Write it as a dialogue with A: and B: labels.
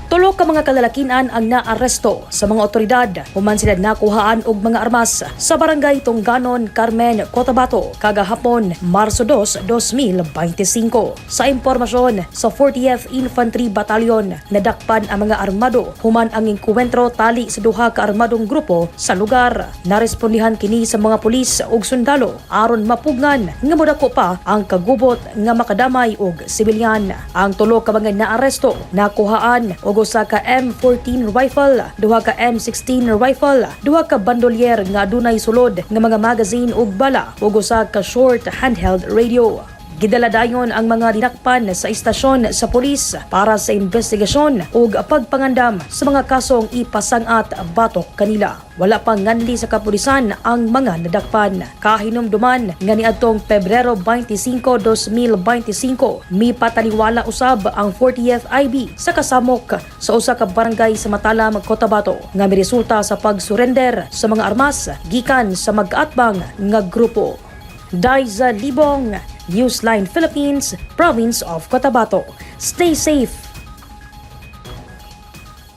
A: Tulo ka mga kalalakinan ang naaresto sa mga otoridad human sila nakuhaan og mga armas sa Barangay Tungganon, Carmen, Cotabato kagahapon, Marso 2, 2025. Sa impormasyon sa 40th Infantry Battalion, nadakpan ang mga armado human ang engkuwentro tali sa duha ka armadong grupo sa lugar. Narespondihan kini sa mga pulis ug sundalo aron mapugngan nga modako pa ang kagubot nga makadamay og sibilyan. Ang tulo ka mga naaresto nakuhaan og usa ka M14 rifle, duha ka M16 rifle, duha ka bandolier nga adunay sulod nga mga magazine ug bala ug usa ka short handheld radio. Gidala dayon ang mga dinakpan sa istasyon sa pulis para sa investigasyon ug pagpangandam sa mga kasong ipasangat batok kanila. Wala pa nganli sa kapulisan ang mga nadakpan. Kahinumduman nga niadtong Pebrero 25, 2025, mipataliwala usab ang 40th IB sa kasamok sa usa ka barangay sa Matalam, Cotabato nga miresulta sa pagsurrender sa mga armas gikan sa mag-atbang nga grupo. Daiza Libong, Newsline Philippines, Province of Cotabato. Stay safe.